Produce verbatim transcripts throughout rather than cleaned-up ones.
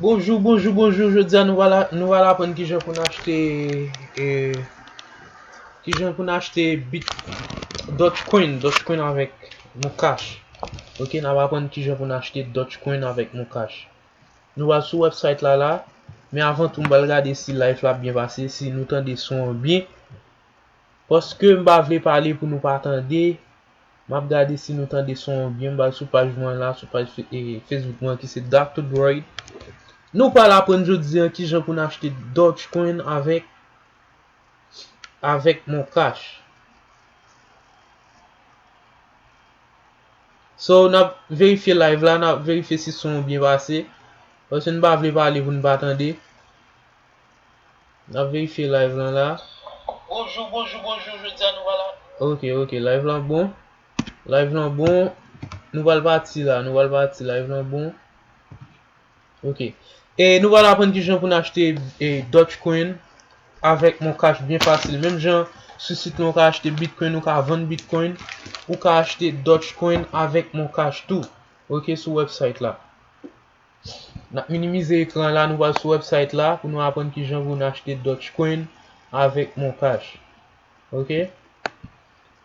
Bonjou, bonjou, bonjou. Jodi a nou va la, nou va aprann kijan pou n achte, e, kijan pou n achte bit, Dogecoin, Dogecoin avèk Moncash. Ok, n ap aprann kijan pou n achte Dogecoin avèk Moncash. Nou va sou website la la, men avan tou m pral gade si live la byen pase, si nou tande son an byen. Paske m pa vle pale pou nou pa tande. M ap gade si nou tande son an byen. M pral sou paj mwen la, sou paj fe- e, Facebook mwen ki se Doctor Droid. Nou pral aprann jodi an kijan pou n achte Dogecoin avèk avèk Moncash. So, n ap verifye live la, n ap verifye si son an byen pase. Paske n pa vle pale pou n pa tande. N ap verifye live lan la. Bonjou, bonjou, bonjou, jodi a nou va la. Ok, ok, live lan bon. Live lan bon. Nou pral pati la, nou pral pati, live lan bon. Ok. E nou pral aprann kijan pou n achte e, Dogecoin avèk Moncash byen fasil. Menm jan sou sit lan ou ka achte Bitcoin, ou ka vann Bitcoin, ou ka achte Dogecoin avèk Moncash tou. Ok, sou website la. N ap minimize ekran la, nou pral sou website la pou nou aprann kijan pou n achte Dogecoin avèk Moncash. Ok?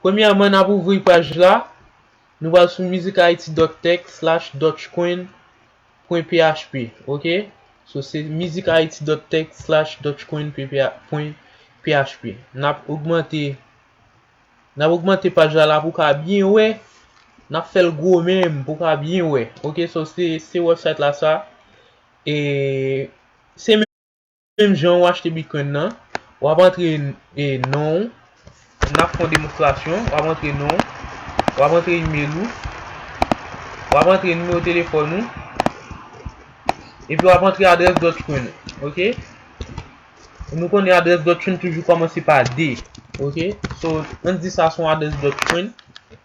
Premyèman, n ap ouvri paj la. Nou pral sou music I T dot tech slash dogecoin pwen P H P. Ok? So, se music I T dot tech slash dogecoin pwen P H P. N ap ogmante N ap ogmante paj la la pou w ka byen wè. N ap fè l gwo menm pou w ka byen wè. Ok, so se, se website la sa. E se menm jan ou achte Bitcoin nan. W ap antre e, non w. N ap fè yon demonstrasyon. W ap antre non w. W ap antre email ou. W ap antre nimewo telefòn ou. Epi w ap antre adrès Dogecoin ou. Ok? Nou konnen adrès Dogecoin toujou kòmanse pa D. Ok? So, ann di sa se yon adrès Dogecoin.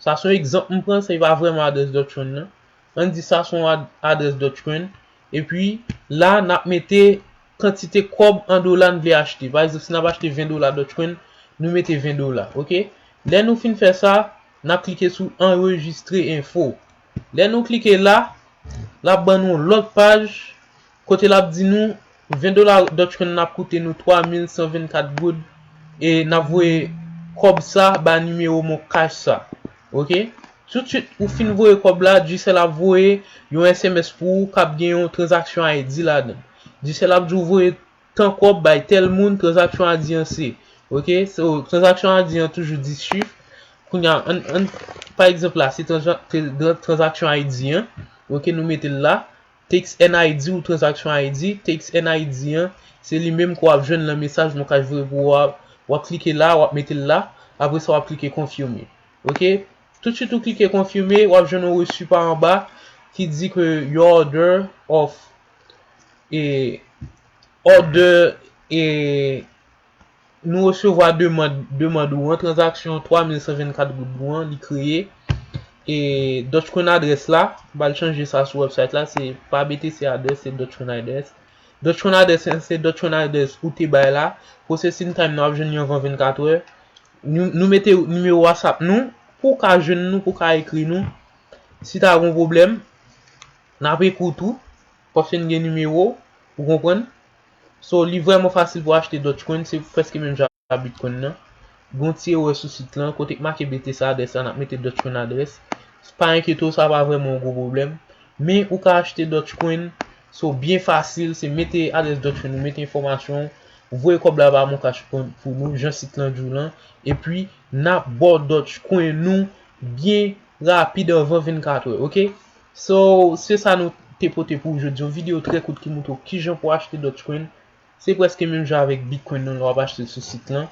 Sa se yon egzanp m pran, se pa vrèman adrès Dogecoin nan. Ann di sa se yon ad- adrès Dogecoin. Epi, la, n ap mete kantite kòb an dola n vle achte. Pa egzanp, si n ap achte ven dola Dogecoin, nou mete ven dola. Ok? Lè nou fin fè sa, n ap klike sou Enregistre Info. Lè nou klike la, l ap ban nou yon lòt paj kote l ap di nou ven dola Dogecoin nan ap koute nou twa mil san vennkat goud e n ap voye kòb sa ba nimewo Moncash sa. Ok? Toutswit ou fin voye kòb la, Digicel ap voye yon S M S pou ou k ap gen yon transaction I D ladan l. Digicel ap di w voye tan kòb bay tèl moun, transaction I D an se. Ok? So, transaction I D an toujou dis chif. Kounye a, ann, ann, pa egzanp la, se transa- tra- transaction I D an. Ok, nou mete l la. T X N I D ou transaction I D, T X N I D an, se li menm ke w ap jwenn nan mesaj Moncash voye pou ou a. W ap klike la, w ap mete l la. Apre sa, w ap klike konfime. Ok? Toutswit ou klike konfime, w ap jwenn yon resi pa anba ki di ke your order of e, order e, nou resevwa demann, demann ou an, transaksyon twa mil san vennkat goud ou an, li kreye. E Dogecoin adrès la, m pral chanje sa sou website la, se pa B T C adrès, se Dogecoin adrès. Dogecoin adrès, se Dogecoin adrès ou te bay la. Processing time nou ap jwenn li anvan vennkat è. Nou, nou mete nimewo WhatsApp nou, pou w ka jwenn nou, pou w ka ekri nou. Si ta gen yon pwoblèm, n ap ekri w tou, paske n gen nimewo, ou konprann? So, li vrèman fasil pou achte Dogecoin, se prèske menm jan ak Bitcoin nan. Gon ti erè sou sit lan, kote k make B T C adrès la, n ap mete Dogecoin adrès. Pa enkyete w, sa pa vrèman yon gwo pwoblèm. Men ou ka achte Dogecoin, so byen fasil, se mete adrès Dogecoin ou, mete enfòmasyon w, voye kòb la pa Moncash pou, pou nou, jan sit lan di w lan, epi n ap ba w Dogecoin nou byen rapid anvan vennkat è, ok? So, se sa nou te pote pou w jodi, yon videyo trè kout ki montre w kijan pou achte Dogecoin. Se prèske menm jan avèk Bitcoin nan, lè w ap achte l sou sit lan.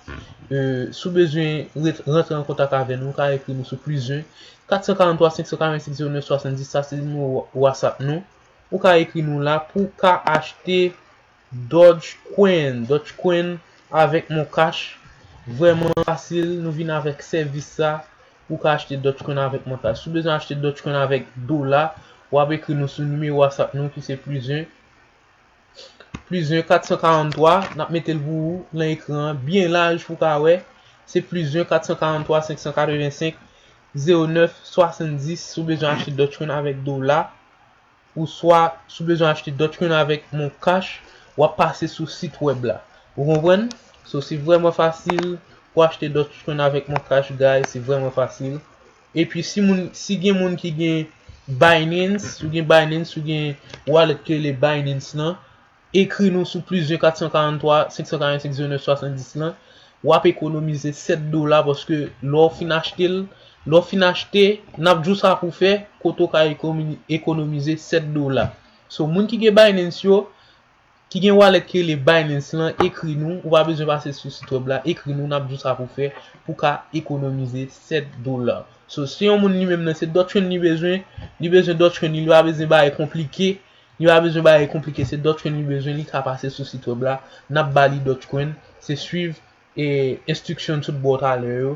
E, si w bezwen ret- rantre an kontak avè nou, ou ka ekri nou sou plis en, kat san karant twa, senk san karant senk, zewo nèf swasanndis, sa se nimewo WhatsApp nou. Ou ka ekri nou la pou w ka achte Dogecoin. Dogecoin avèk Moncash, vrèman fasil, nou vin avèk sèvis sa, ou ka achte Dogecoin avèk Moncash. Si w bezwen achte Dogecoin avèk dola, w ap ekri nou sou nimewo WhatsApp nou ki se plis en, plis en kat san karant twa, n ap mete l pou ou nan ekran an, byen laj pou w ka wè. Se plis en kat san karant twa, senk san katrevensenk, zewo nèf swasanndis, si w bezwen achte Dogecoin avèk dola. ou swa si w bezwen achte Dogecoin avèk Moncash, w ap pase sou sit wèb la. Ou konprann? So, se vrèman fasil pou achte Dogecoin avèk Moncash, guys, se vrèman fasil. Epi si moun, si gen moun ki gen Binance, si w gen Binance, si w gen wallet ki rele Binance lan, ekri nou sou plis de kat san karanntwa, senk san karannsenk, zewo nèf, swasanndis lan, w ap ekonomize sèt dola, paske lè w fin achte l, lè w fin achte, n ap di w sa pou w fè, kote w ka ekomi-, ekonomize sèt dola. So, moun ki gen Binance yo, ki gen wallet ki rele Binance lan, ekri nou, ou pa bezwen pase sou sit wèb la, ekri nou, n ap di w sa pou w fè, pou w ka ekonomize sèt dola. So, si yon moun li menm nan, se Dogecoin li bezwen, li bezwen Dogecoin li, li pa bezwen bagay konplike, li pa bezwen bagay konplike, se Dogecoin li bezwen, li ka pase sou sit wèb la, n ap ba li Dogecoin, se swiv, e, enstriksyon tout bò talè yo,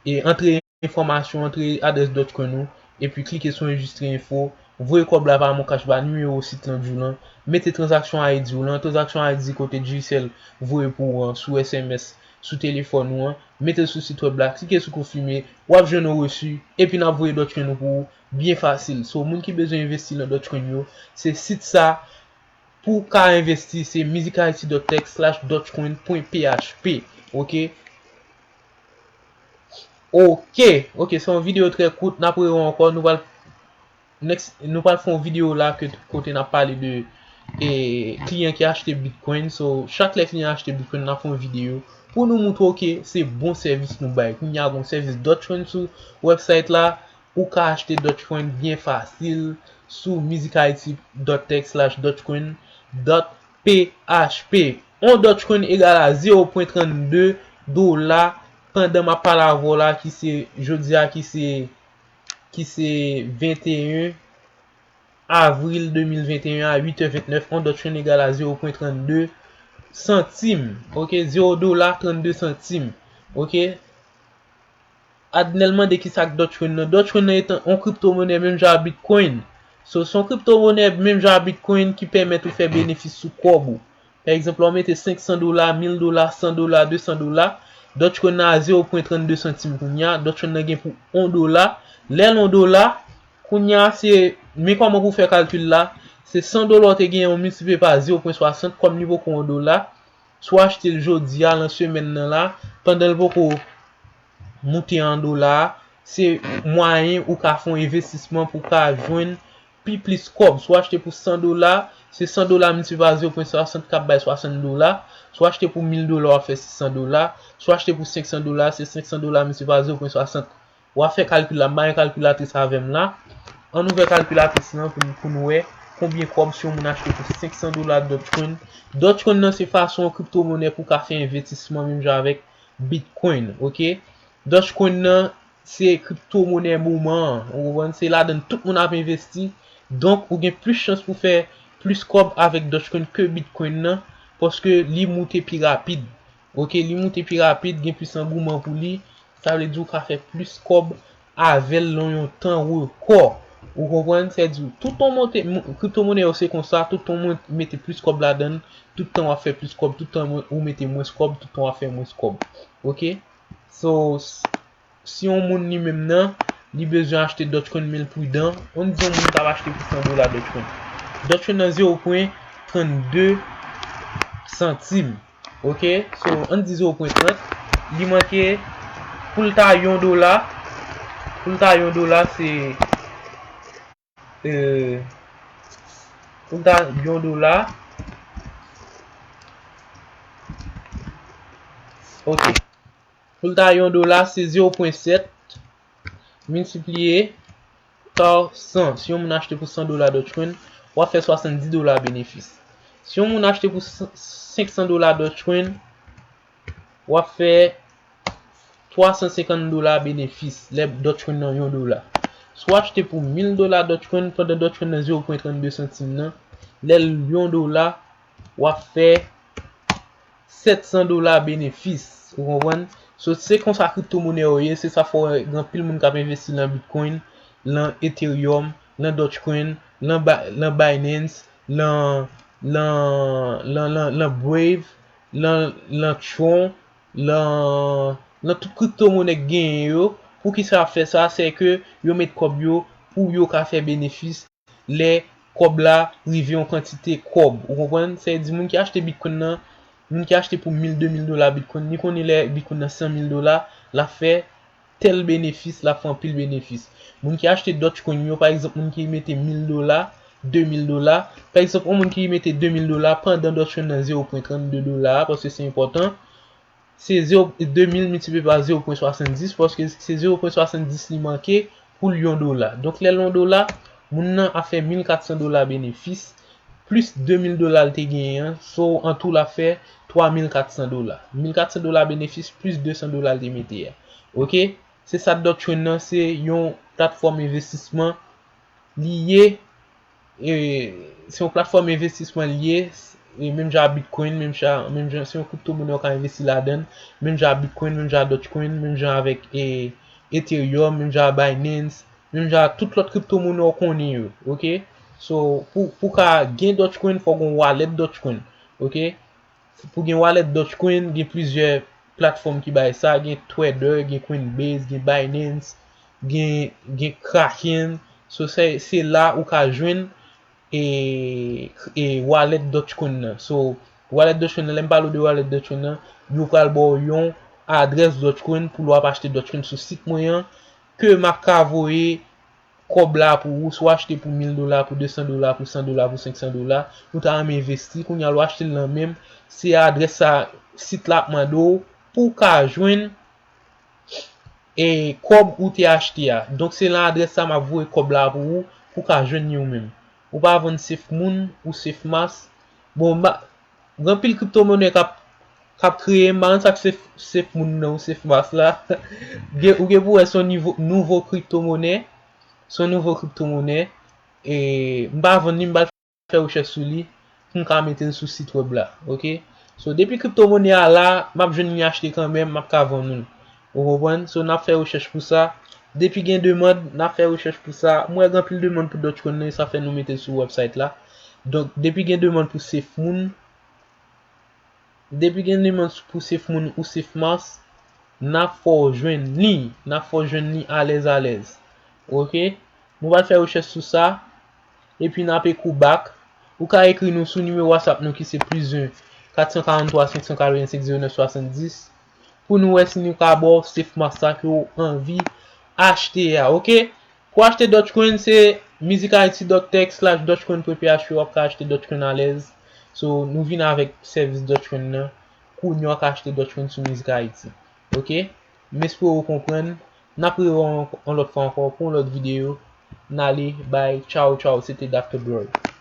e antre enfòmasyon, antre adrès Dogecoin ou, epi klike sou enregistre enfo, voye kòb la pa Moncash ba nimewo sit lan di w lan, mete tranzaksyon I D w lan, tranzaksyon I D kote Digicel voye pou ou an, sou S M S, sou telefòn ou an, mete l sou sit wèb la, klike sou konfime, w ap jwenn yon resi, epi n ap voye Dogecoin ou pou ou, byen fasil. So, moun ki bezwen envesti nan Dogecoin yo, se sit sa pou w ka envesti, se musicality dot tech slash dogecoin point P H P. Ok? Ok, ok, se yon videyo trè kout, n ap rewè ankò, nou pral next, nou pral fè yon videyo la ke, kote n ap pale de, e, kliyan ki achte Bitcoin. So, chak lè kliyan achte Bitcoin, n ap fè yon videyo pou nou moutre w ke se bon sèvis nou bay. Kounye a, gon sèvis Dogecoin sou website la, ou ka achte Dogecoin byen fasil sou musicality dot tech slash dogecoin dot P H P. On Dogecoin egal a zewo pwen trannde dola pandan m ap pale avè w la, ki se jodi a, ki se, ki se venteyen avril de mil venteyen a uit è ventnèf, on Dogecoin egal a zewo pwen trannde santim. Ok, zewo dola trannde santim. Ok? Adnèl mande kisa k Dogecoin nan. Dogecoin nan etan on kriptomonè menm jan a Bitcoin. So, se on kriptomonè menm jan a Bitcoin ki pèmèt ou fè benefis sou kòb ou. Pa egzanp, lè w mete senk san dola, mil dola, san dola, de san dola, Dogecoin nan a zewo pwen trannde santim kounye a. Dogecoin nan gen pou on dola. Lè l on dola, kounye a, se, men kòman pou w fè kalkil la. Se san dola w te genyen, w miltipliye pa zewo pwen swasant, kòm li poko on dola. Si w achte l jodi a, lan semèn nan la, pandan l poko moute an dola a, se mwayen ou ka fè yon envestisman pou w ka jwenn pi plis kòb. Si w achte pou san dola, se san dola miltipliye pa zewo pwen swasant k ap bay swasant dola. Si w achte pou mil dola, w ap fè sis san dola. Si w achte pou senk san dola, se senk san dola miltipliye pa zewo pwen swasant. W ap fè kalkil la, m ba yon kalkilatris avè m la. Ann ouvè kalkilatris lan pou, pou nou wè konbyen kòb si yon moun achte pou senk san dola Dogecoin. Dogecoin nan se fason kriptomonè pou w ka fè envestisman menm jan avèk Bitcoin, ok? Dogecoin nan se kriptomonè moman an, ou konprann? Se ladan l tout moun ap envesti. Donk, ou gen plis chans pou fè plis kòb avèk Dogecoin ke Bitcoin nan, paske li moute pi rapid. Ok, li moute pi rapid, gen plis angouman pou li. Sa vle di ou ka fè plis kòb avè l nan yon tan rekò. Ou konprann? Sa vle di tout tan w monte, mo-, kriptomonè yo se konsa, tout tan w mete plis kòb ladan l, tout tan w ap fè plis kòb, tout tan ou mete mwens kòb, tout tan w ap fè mwens kòb. Ok? So, s-, si yon moun li menm nan, li bezwen achte Dogecoin men l pridan, ann di yon moun k ap achte pou san dola Dogecoin. Dogecoin nan zewo pwen trannde santim. Ok, so, ann di zewo pwen trant. Li manke pou l ta yon dola. Pou l ta yon dola, se, euh, pou l ta yon dola. Ok. Pou l ta yon dola, se zewo pwen sèt miltipliye pa san. Si yon moun achte pou san dola Dogecoin, w ap fè swasanndis dola benefis. Si yon moun achte pou senk san dola Dogecoin, w ap fè twa san senkant dola benefis lè Dogecoin nan yon dola. Si w achte pou mil dola Dogecoin, pandan Dogecoin nan zewo pwen trannde santim nan, lè l yon dola, w ap fè sèt san dola benefis. Ou konprann? So, se konsa kriptomonè yo ye, se sa fè w wè gen anpil moun k ap envesti lan Bitcoin, lan Ethereum, lan Dogecoin, lan Ba-, lan Binance, lan, lan, lan, lan, lan Brave, lan, lan Tron, lan, lan tout kriptomonè k genyen yo. Poukisa y ap fè sa? Se ke yo met kòb yo pou yo ka fè benefis lè kòb la rive yon kantite kòb. Ou konprann? Sa vle di moun ki achte Bitcoin nan, moun ki achte pou mil, de mil dola Bitcoin, li konnen lè Bitcoin nan san mil dola, l ap fè tèl benefis, l ap fè anpil benefis. Moun ki achte Dogecoin yo, pa egzanp, moun ki mete mil dola, de mil dola, pa egzanp, yon moun ki mete de mil dola pandan Dogecoin nan zewo pwen trannde dola, paske se enpòtan, se zewo, de mil miltipliye pa zewo pwen swasanndis, paske se zewo pwen swasanndis li manke pou l yon dola. Donk, lè l yon dola, moun nan ap fè mil katsan dola benefis, plis de mil dola l te genyen an, so, an tou, l ap fè twa mil katsan dola. Mil katsan dola benefis, plis de san dola l te mete a. Oke? Se sa Dogecoin nan, se yon platfòm envestisman li ye, e, se yon platfòm envestisman li ye, e menm jan a Bitcoin, menm jan, menm jan, se yon kriptomonè ou ka envesti ladan l, menm jan a Bitcoin, menm jan a Dogecoin, menm jan avèk, e, Ethereum, menm jan a Binance, menm jan a tout lòt kriptomonè ou konnen yo, oke? So, pou, pou ka gen Dogecoin, fò gen yon wallet Dogecoin, oke? Pou gen wallet Dogecoin, gen plizyè platfòm ki bay sa, gen Tether, gen Coinbase, gen Binance, gen, gen Kraken. So, se, se la ou ka jwenn, e, e wallet Dogecoin nan. So, wallet Dogecoin nan, lè m pale w de wallet Dogecoin nan, yo pral ba w yon adrès Dogecoin pou lè w ap achte Dogecoin sou sit mwen an, ke m ap ka voye kòb la pou ou, si w achte pou mil dola, pou de san dola, pou san dola, pou senk san dola, ou ta renmen envesti, kounye a lè w achte l nan men m, se adrès sa, sit la ap mande w pou w ka jwenn, e, kòb ou te achte a. Donk, se nan adrès sa m ap voye kòb la pou ou, pou w ka jwenn li ou menm. Ou pa vann Safe Moon ou Safe Mars. Bon, m pa, gen anpil kriptomonè k ap, k ap kreye, m pa konn sa k Safe, Safe Moon nan ou Safe Mars la. Gen, ou gen pou wè se yon nivo, nouvo kriptomonè. Se yon nouvo kriptomonè. E m pa vann li, m pral fè rechèch sou li pou m ka mete l sou sit wèb la. Oke? So, depi kriptomonè a la, m ap jwenn li achte kanmenm, m ap ka vann ou l. Ou konprann? So, n ap fè rechèch pou sa. Depi gen demann, n ap fè rechèch pou sa. M wè gen anpil demann pou Dogecoin nan, e sa fè nou mete l sou website la. Donk, depi gen demann pou Safe Moon, depi gen demann pou Safe Moon ou Safe Mars, n ap fè w jwenn li. N ap fè w jwenn li alèz, alèz. Oke? Nou pral fè rechèch sou sa. Epi n ap ekri w back. Ou ka ekri nou sou nimewo WhatsApp nou ki se plis en, kat san karant twa, senk san katrevensenk, zewo nèf swasanndis. Pou nou wè si nou ka ba w Safe Mars sa ke w anvi achte a, oke? Pou achte Dogecoin, se musichaiti dot tech slash dogecoin point p h p w ap ka achte Dogecoin alèz. So, nou vin avèk sèvis Dogecoin nan. Kounye a w ka achte Dogecoin sou Musichaiti. Oke? M espere w konprann. N ap rewè w yon lòt fwa ankò pou yon lòt videyo. N ale, bye, tchaw, tchaw. Se te Doctor Droid.